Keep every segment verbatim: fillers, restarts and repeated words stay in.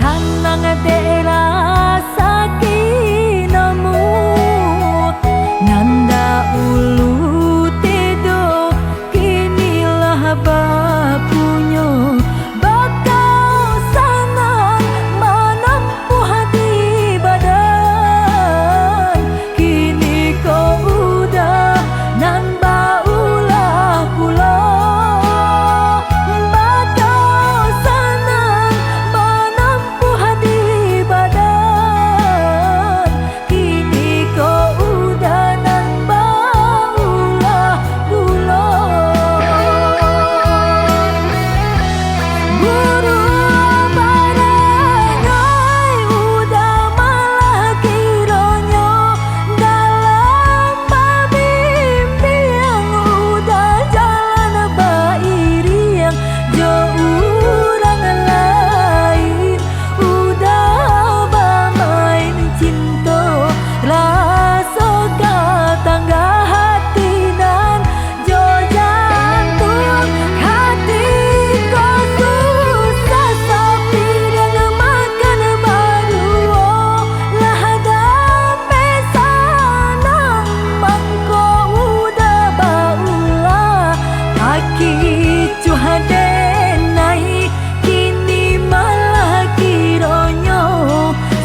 Sanang dek rasa kinomu, nan dahulu tido, kini lah bapunyo. Bakau sanang manampuah di badan, kini ko udah nan baulah pulo. Bakau sanang manampuah di badan, kini ko udah nan baulah pulo. Guru barang ai udah malah kironyo, dalam babimbiang udah jalan bairiang jo urang lain. Udah bamain cinto, raso ka tanggah hati nan jo jantuang. Hati ko susah sapiriang makan baduo, lah dapek sanang mangko udah baulah. Takicuah denai, kini malah kironyo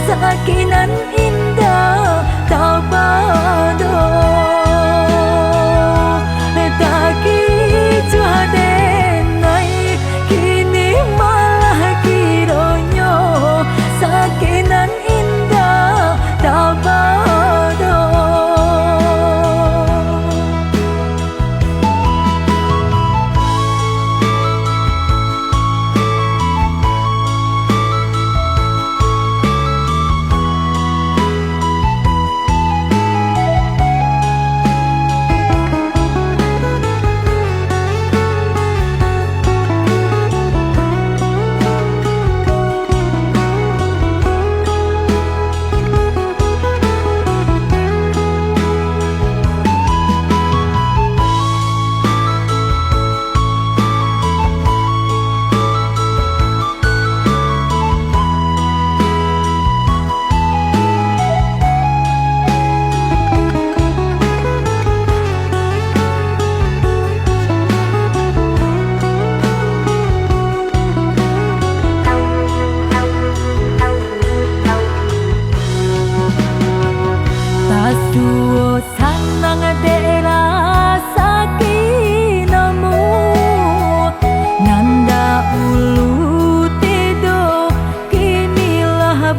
sakik nan indak tabado. Takicuah denai, kini malah kironyo sakik nan indak tabado. Tasuo sanang dek rasa kinomu, nan dahulu tido, kini lah